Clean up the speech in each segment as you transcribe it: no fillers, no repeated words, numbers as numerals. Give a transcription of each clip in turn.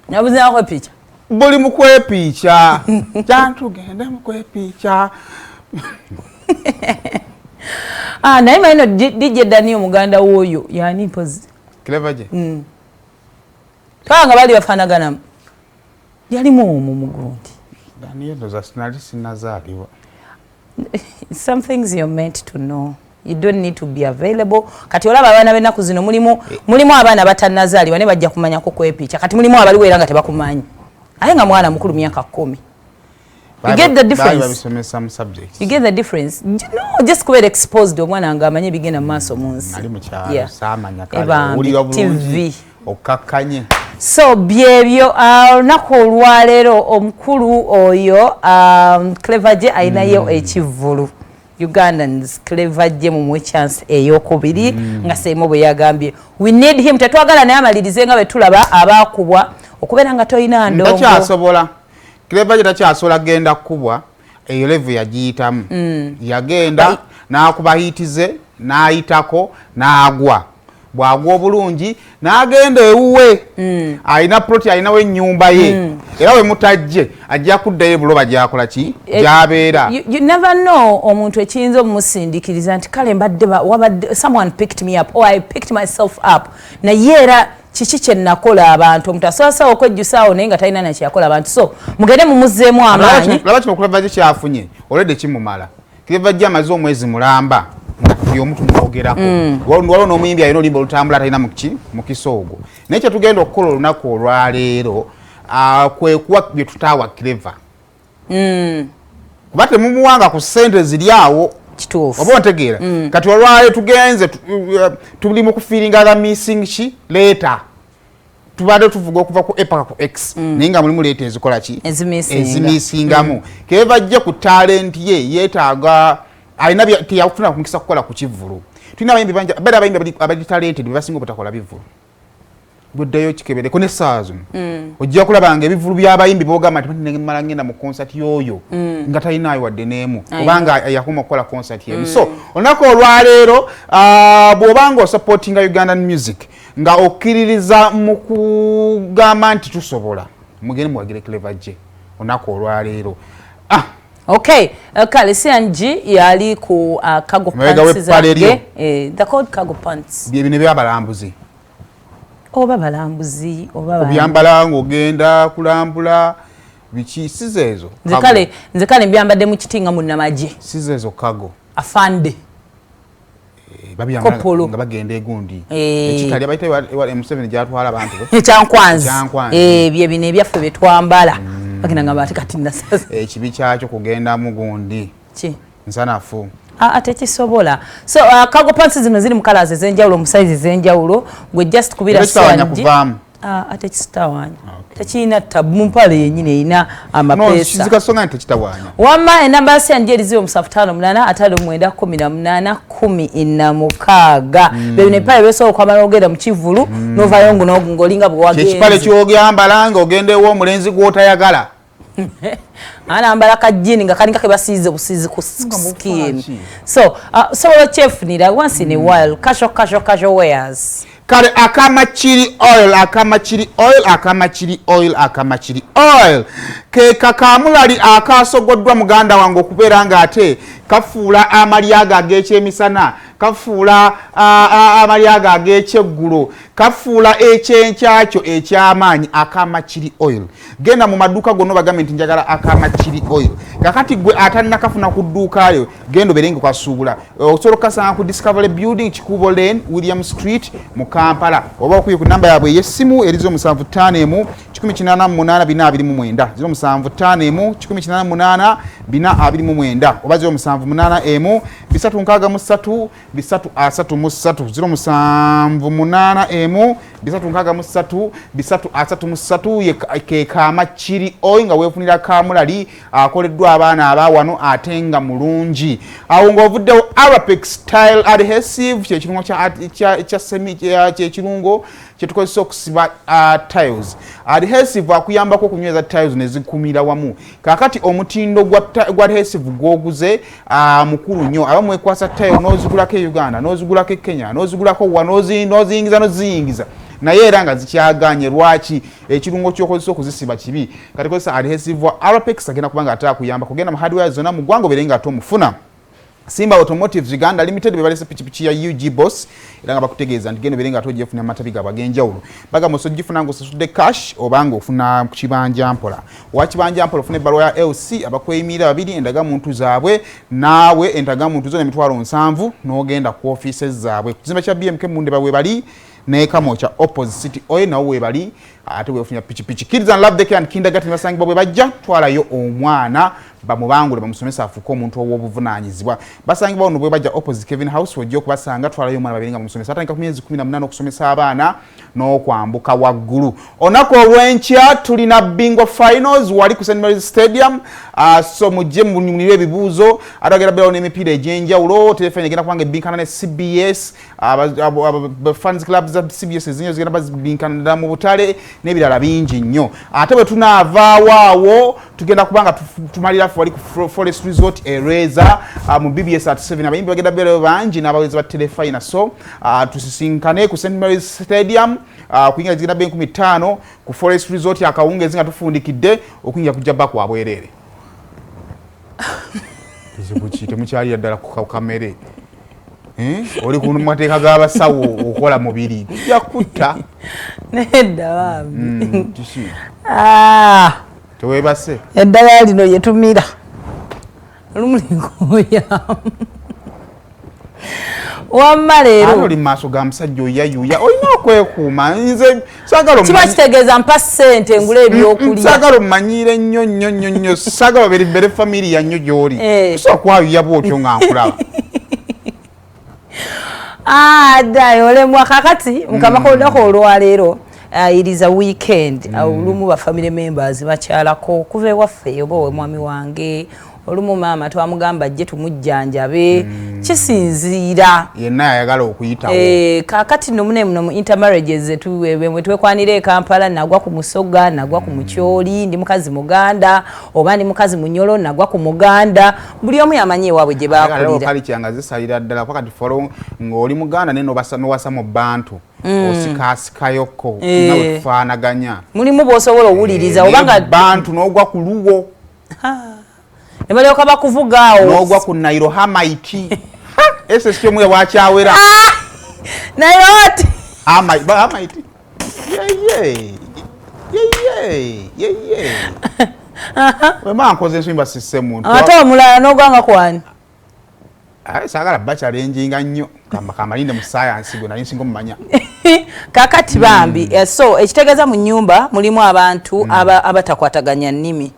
Nabuzinako picha. Buli mu kwepiica, kyantugende mu kwepiica. Ah, naye manyi no DJ Dani omuganda w'oyo yani mpozi. Clever J. Twaba nga bali bafaanaganamu. Yalimu omwo mugundi. Daniel ndoza sinali sinazaalibwa. Some things you're meant to know. You don't need to be available. Kati olaba abaana b'ennaku zino mulimu abaana batannazaalibwa ne bajja kumanyako kwepiica. Kati mulimu abaliwo era nga tebakumanyi. Aye nga mwana mukulu myaka 10. You get the difference? Babisomesa mu subjects. You get the difference? No, just kubeera exposed omwana nga amanyi ebigenda mu maaso mu nsi. Nali mu kyalo saamanya kale owulira bulungi TV. Okkakkanye. So byebyo olunaku olwaleero omukulu oyo Clever J alinayo ekivvulu. Ugandans, Clever J mumuwe chance eyokubiri nga Seimo bwe yagambye. We need him, tetwagala naye amalirize nga bwe tulaba abaakubwa okubeera nga tolina ndongo. Takyasobola. Clever J takyasobola genda kukubwa, eyo level yagiyitamu. Yagenda n'akuba hit ze n'ayitako n'agwa. Bw'agwa obulungi n'agenda ewuwe. Alina plot, alinawo ennyumba ye. Era we mutajje ajja kuddayo ebuloba gy'akola ki? Gy'abeera. You never know omuntu ekiyinza omumusindikiriza nti kale mbadde wabadde someone picked me up or I picked myself up, naye era kiki kye nakola abantu? Omuntu asobola okwejjusaawo naye nga talina nakyeyakola abantu, so mugende mumuzzeemu amaanyi. Laba kino Clever J kyafunye olwedde kimumala. Clever J amaze omwezi mulamba nga buli omu tumwogerako. Waliwo n'omuyimbi alina oluyimba olutambula talina muki mukisa ogwo, naye kyetugenda okukola olunaku olwaleero kwe kuwa bye tutaawa Clever, kuba temumuwanga ku ssente ziri awo. Kituufu. Oba ontegeera? Kati olwaleero tugenze tuli mu kufillinga the missing ki letter. Tubadde tuvuga okuva ku A paka ku X, naye nga mulimu letter ezikola ki? Ezimisinga. Ezimisingamu. Keva ajje ku talent ye yeetaaga alina teyafuna mukisa kukola ku kivvulu. Tulina abayimbi bangi, beera abayimbi abali talented bebasinga obutakola bivvulu. Buddeyo kikebereko n'essaawa zino, ojja kulaba nga ebivvulu by'abayimbi boogamba nti mala ngenda mu concert y'oyo nga talinaayo wadde n'emu, obanga yakoma okukola concert emu. So olunaku olwaleero, bw'obanga osupportinga Ugandan music nga okkiririza mu kugamba nti tusobola, mugende muwagire Clever J olunaku olwaleero. Okay, kale CNG yali ku cargo Mabega pants w'eppale zange. eryo. They called cargo pants. Bye bino byabalambuzi. Oba balambuzi oba Obyambala ng'ogenda kulambula biki, siza ezo. Nze kale mbyambadde mu kiti nga munnamagye. Siza ezo cargo. Afande. Babyambala Kopolo. nga bagenda egundi ekitali abayita ewa Museveni gyatwala abantu be. Ekyankwanzi. Ekyankwanzi. Bye bino ebyaffe bye twambala. Bagenda nga ate kati nasaze. Ekibi kyakyo kugenda mu gundi Ki? Nsanafu. Ah, tekisobola. So cargo pants zino ziri mu colours ez'enjawulo, mu size ez'enjawulo. Gwe just kubira Era kitawanya CNG. kuvaamu. Ah, ate kisitawanya. Tekirina tabu mu mpale yennyini erina amapeesa. Zikasonga nti tekitawanya. Wamma enamba ya CNG eri 0758 59 18 16. Bye bino ebipale byosobola okwambala ogenda mu kivvulu n'ovaayo ng'olinga bwe wagenze. Kyekipale kyogyambala ng'ogenda ew'omulenzi gw'otayagala. Anambala ka jean nga kalinga ke basiize obusiizi ku Nga skin. mufaaki. So sobola okyefunira once in a while casual, casual, casual wears. Kale akama chili oil, akama chili oil, akama chili oil, akama chili oil ke kakamulali akasogoddwa muganda wange okubeera ng'ate kafuula amalya ago ag'ekyemisana, kafuula amalya ago ag'ekyeggulo, kafuula ekyenkyakyo ekyamaanyi. Akama chili oil, genda mu maduuka gonna obagambe nti njagala akama chili oil. Kakati gwe atannakafuna ku dduuka lyo, genda obeere nga okasuubula. Osobola okukasanga ku Discovery Building, Kikuubo Lane, William Street mu Kampala, oba okubye ku namba yaabwe ey'essimu eri 0751 188 429, 0751 188 429, oba 0781 363 333, 0781 363 333. Ye ke kaama chili oil nga weefunira kamulali akoleddwa abaana abawano ate nga mulungi. Awo ng'ovuddewo, Arapex tile adhesive kyekirungo kyekirungo kyetukozesa okusiba tiles. Adhesive akuyambako okunyweza tiles nezikumira wamu. Kakati omutindo gwa adhesive gwoguze mukulu nnyo. Abamu ekwasa tile n'ozigulako e Uganda, n'ozigulako e Kenya, n'ozigulako wa, n'oziyingiza, n'oziyingiza. Naye era nga zikyaganye, lwaki ekirungo ky'okozesa okuzisiba kibi? Kati kozesa adhesive wa Arapex, agenda kubanga ate akuyamba. Kugenda mu hardware zonna mu ggwanga obeere nga ate omufuna. Simba Automotives Uganda Limited bebalese pikipiki ya UG Boss, era nga bakutegeeza nti genda obeere nga ate ogyefuna amatabi gaabwe ag'enjawulo. Bagamba osobola ogifuna ng'osasudde cash oba ng'ofuna kibanja mpola. Owa kibanja mpola ofuna ebbaluwa ya LC, abakweyimirira babiri, endagamuntu zaabwe, naawe endagamuntu zo n'70,000, n'ogenda ku ofiisi zaabwe ku kizimbe kya BMK Mundeba we bali, ne Kamwokya opposite City Oil nawo we bali, ate weefunya pikipiki. Kids and Love Daycare and Kindergarten basangibwa bwe bajja. Twalayo omwana bamubangule, bamusomesa afuuke omuntu ow'obuvunaanyizibwa. Basangibwa wano bwe bajja opposite Kevin House, ojja okubasanga. Twalayo omwana babiri nga bamusomesa, atandika ku myezi 18 okusomesa abaana n'okwambuka waggulu. Olunaku olw'enkya tulina bingo finals wali ku St Mary's Stadium. So mujje munyumire ebibuuzo, ate agenda beerawo n'emipiira egy'enjawulo. Telefoni egenda kubanga ebbinkana ne CBS, fans club za CBS ezinyo zigenda bazibinkanira mu butale n'ebirala bingi nnyo. Ate bwe tunaavaawo awo, tugenda kubanga tumalira ffe wali ku Forest Resort Ereza, mu BBS at 7. Abayimbi bagenda beerayo bangi n'abawezi ba Telefina. So tusisinkane ku St Mary's Stadium. Okuyingira zigenda be 5,000. Ku Forest Resort akawungeezi nga tufundikidde, okuyingira kujja bba kwa bwereere. Kizibu ki? Temukyalira ddala ku kamere. Eh? Oli ku mateeka g'abasawo, okola mubiri gujja kutta. Nedda bambi. Kiki? Ah, Teweebase? Eddagala lino lyetumira lumulikoyamu wamma. Ate Leero oli mu maaso ga musajja oyayuya, olina okwekuuma. Nze saagala kiba kitegeeza mpa ssente ngula ebyokulya. Saagala omumanyiire nnyo nnyo nnyo nnyo, saagala obere bere familiar nnyo gy'oli. Eh. Osobola kwayuya bwotyo nga nkulaba. Ah, ddayo olemwa. Kakati mukama, ku lunaku olwaleero, it is a weekend. Olumu ba family members bakyalako okuva ewaffe oba owe mwami wange. Olumu maama twamugamba ajje tumujjanjabe, kisinziira. Yenna yayagala okuyitawo. Eh, kakati no mune muno mu intermarriages mwe twekwanira e Kampala, nagwa ku Musoga, nagwa ku Mukyoli, ndi mukazi Muganda oba ndi mukazi Munyolo, nagwa ku Muganda. Buli omu yamanyi ewaabwe gye bakulira. Kalikyanga zisalira ddala kuba kati folo ng'oli Muganda naye nowasa mu bantu, osikaasikayoko. Eh. Nawe tufaanaganya. Mulimu bw'osobola owuliriza oba nga bantu n'ogwa ku Luwo. Ne balyoka bakuvuga awo. N'ogwa ku Nairohamaiti ss omuya bwakyawera. Naye ati Hamaiti, yeye yeye yeye, wema nkoze ensobi basisse muntu. Ate omulala n'ogwanga kwani? Saagala bakyalenjinga nnyo. Kamalinde mu sayansi gwe nali nsinga omumanya. Kakati bambi, so ekitegeeza mu nyumba mulimu abantu abatakwataganya nnimi.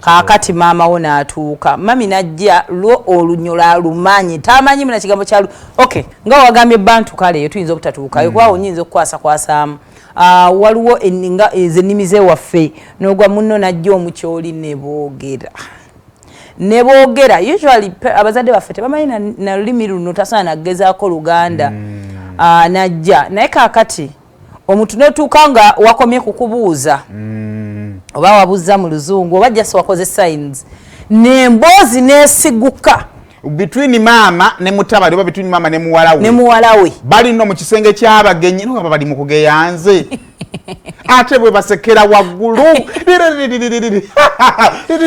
Kakati maama wo n'atuuka, mami najja lwo olunyola alumanyi, tamanyi muna kigambo kyalu. Okay, nga wagambye bantu, kale eyo tuyinza obutatuukayo kuba awo nyinza okukwasa-kwasaamu. Ah, waliwo nga ezo ennimi zewaffe, n'ogwa munno najja omukyoli ne boogera ne boogera. Usually abazadde baffe tebamanyi na lulimi luno, tasaana nagezaako Luganda. Ah, najja naye kakati omuntu notuuka nga wakomye kukubuuza oba wabuuza mu Luzungu oba just wakoze signs nemboozi nesiguka. Between maama ne mutabani oba between maama ne muwala we. Ne muwala we. Bali nno mu kisenge ky'abagenyi nogamba bali mu kugeyanze, ate bwe basekera waggulu.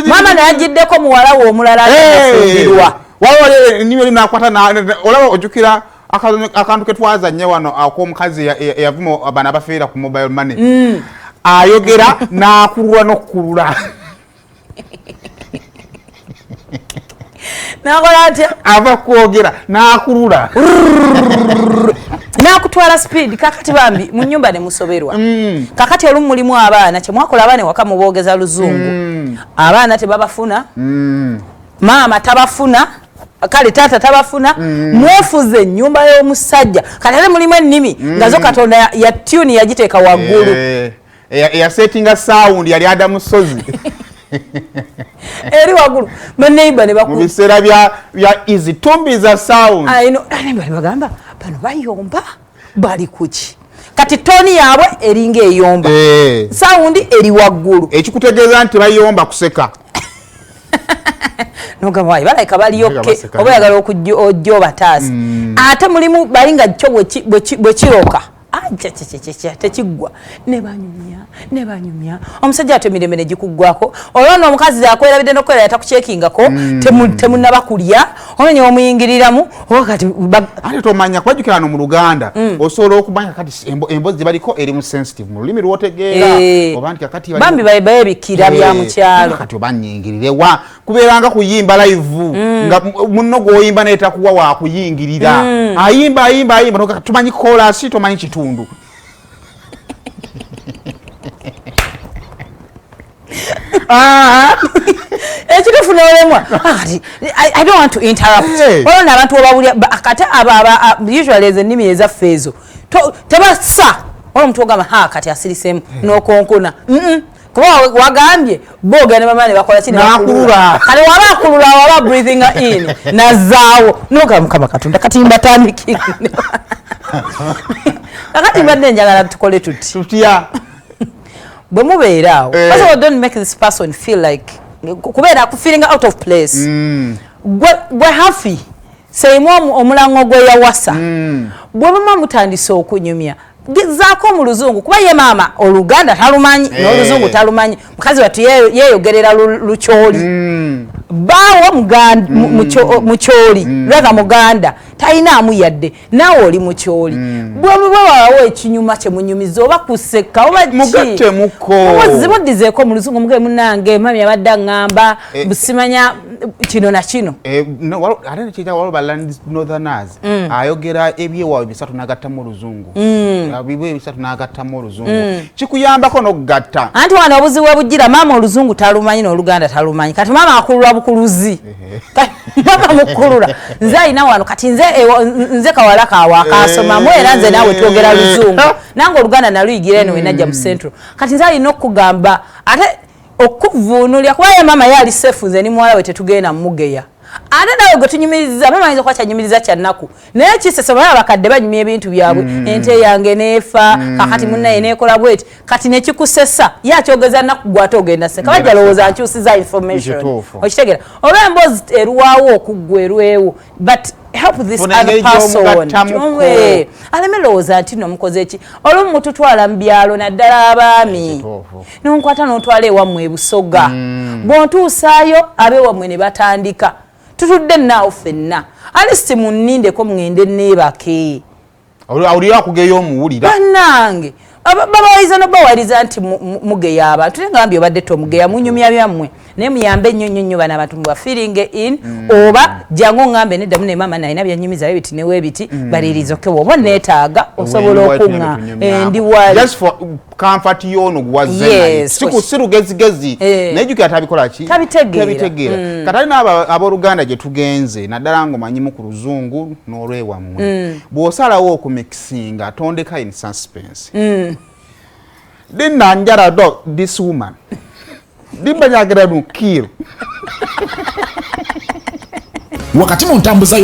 Maama nayagiddeko muwala we omulala afumbirwa. Waliwo ennimi eri nakwata olaba ojjukira akantu ke twazanye wano ak'omukazi eyavuma bano abafiira ku mobile money, ayogera n'akulula n'okukulula. Nakola atya? Ava kwogera n'akulula. Nakutwala speed. Kakati bambi mu nyumba ne musoberwa. Kakati olumu mulimu abaana, kyemwakola abaana ewaka muboogeza Luzungu, abaana tebabafuna, maama tabafuna, kale taata tabafuna. Mwefuze ennyumba y'omusajja. Kati ate mulimu ennimi nga zo Katonda ya tune yagiteeka waggulu. Eh, eyasetinga sound yali Adamu Sozi. Eri waggulu, baneiba ne mu baku biseera bya easy tumbiza sound. Baneiba ne bagamba bano bayomba bali kuki? Kati tone yaabwe eringa eyomba, sound eri waggulu. Ekikutegeeza nti bayomba kuseka. Nogamba wayi balabika balyoke. Baseka oba nnyo. Oyagala okujja ojja obataasa, ate mulimu bali nga kyo bwe kiroka. Tekiggwa ne banyumya ne banyumya, omusajja ate emirembe ne gikuggwako. Olwo nno omukazi akwerabidde n'okwera yatakukyekingako, temunnaba kulya, olwo omuyingiriramu oba kati Ate tomanya kwajjukira no mu Luganda, osobola okumanya kati emboozi gye baliko eri mu sensitive mu lulimi lwotegeera, oba nti kakati bambi baebikira bya mu kyalo. Kati oba nnyingirirewa, kubeeranga kuyimba live nga munno gw'oyimba naye takuwa wakuyingirira, ayimba ayimba ayimba, tomanyi chorus, tomanyi kitundu. Ah! Ekituufu n'olemwa. Kati I don't want to interrupt. Olwo nno abantu obawulira kati aba usually ezo ennimi ezaffe ezo tebassa. Olwo omuntu ogamba, ha, kati asirisemu n'okonkona. Kuba wagambye boogera ne bamala ne bakola ki, ne bakulula. N'akulula. Kale waba akulula, waba breathing in nazaawo, nogamba, Mukama Katonda, kati mbatandikire. Kakati mbadde njagala tukole tuti. Tutya? Bwe mubeera awo, first of all, don't make this person feel like kubeera ku feeling out of place. Gwe hafi seimu omulango gwe yawasa, bwe muma mutandise okunyumya, gezaako mu Luzungu, kuba ye maama Oluganda talumanyi, n'Oluzungu talumanyi. Mukazi wattu yeeyogerera Lukyoli, baawo Mukyoli, rather Muganda talinaamu yadde, naawe oli Mukyoli. Bwe bwewaawo ekinyuma kyemunyumiza oba kuseka oba ki, Mugattemuko. Muddizeeko mu Luzungu, muge munange mami abadde aŋŋamba, simanya kino na kino. No, ate nekiyita waliwo ba northerners, ayogera ebyewaabwe bisatu n'agattamu Oluzungu. Bibwe ebisatu n'agattamu Oluzungu, kikuyambako n'okugatta. Anti wano obuzibu bwe bujjira, maama Oluzungu talumanyi n'Oluganda talumanyi. Kati maama akulula bukuluzi. Kati maama mukulula, nze alina wano kati nze nze kawala kaawe akasomamu, era nze naawe twogera Luzungu, nange Oluganda naluyigira eno wenajja mu Central. Kati nze alina okukugamba ate okuvuunulya, kuba ye maama ye ali safe, nze ni muwala we tetugenda mumugeya. Ate naawe gwe tunyumiriza, maama ayinza okuba kyanyumiriza kyannaku, naye kisesa baba abakadde banyumya ebintu byabwe, ente yange neefa, kakati munnaye neekola bweti, kati nekikusesa ye akyogeza nnaku, gwe ate ogenda seka, bajja lowooza nkyusiza information. Kituufu. Okitegeera oba emboozi erwawo okuggwa erwewo, but help this Funa other engeri person. gy'omugattamuko. Aleme lowooza nti nno mukoze ki. Olumu mututwala mu byalo, naddala abaami, nonkwata n'otwala ewammwe ebusoga, bw'ontuusaayo ab'ewammwe ne batandika, tutudde naawo ffenna, at least munnindeko mugende neebake. Awulira akugeyo omuwulira. Bannange, babawaliza nobawaliza nti mugeya abantu, naye ngambye obadde tomugeya, munyumya byammwe, naye muyambe nnyo nnyo nnyo bano abantu mubafiringe in, oba jangu oŋŋambe neddamu ne maama nalina byanyumiza bibiti neweebiti, balirizoke oba neetaaga osobola okuŋŋa endi wali. Just for comfort yono gwazze naye. Si lugezigezi, naye jjukira tabikola ki, Tabitegeera. Tabitegeera. Kati alina abooluganda gye tugenze, naddala ng'omanyimu ku Luzungu n'olwewammwe, bw'osalawo okumixinga, tondeka in suspense. Dinna do this woman dimba njagala nu kill. Wakati mu ntambuza.